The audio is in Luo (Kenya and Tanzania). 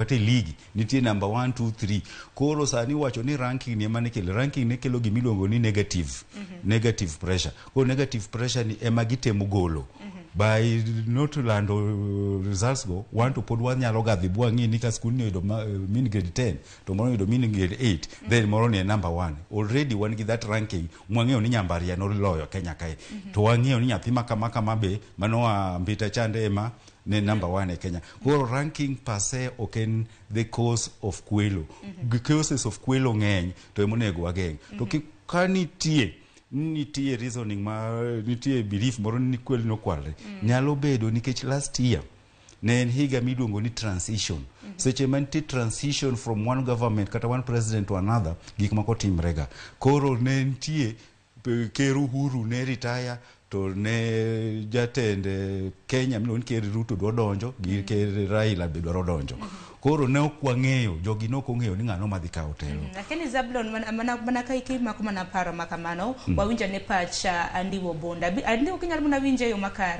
Kata e league nitie number 1 2 3. Koro sani wacho ni ranking ni ema ne kelo ranking ne kelo gima iluongo ni negative pressure. Koro negative pressure ni ema gitemo golo by not lando results go. Wan to pod wanyalo ga dhi bwang'i ni ka skul ni oyudo mean grade 10 to moro oyudo mean grade 8, then moro ni e number 1 already. Wan gi that ranking, mwang'eyo ni Nyambaria noloyo Kenya kae, to wang'eyo ni nyathi ma kama kama be manoa Mbita chande ema ne number 1 e Kenya. Koro ranking per se ok en the cause of kwelo. The causes of kwelo ng'eny, to emonego wageng'. To ka nitie reasoning ma nitie belief moro ni kwelo nokwalre, nyalo bedo nikech last year ne en higa miluongo ni transition. Seche ma nitie transition from one government kata one president to another, gik moko timrega. Koro ne nitie Ker Uhuru ne retire, to ne jatend Kenya miluongo ni Ker Ruto dwa donjo gi Ker Raila be dwaro donjo. Koro ne ok wang'eyo, jogi ne ok ong'eyo ni ng'ano madhi kawo telo. Lakini Zablon, mana ka ikimako mana paro ma kamano, wawinjo ne pach Andiwo Bunda. Andiwo, kinyalo mana winjo e yo makare.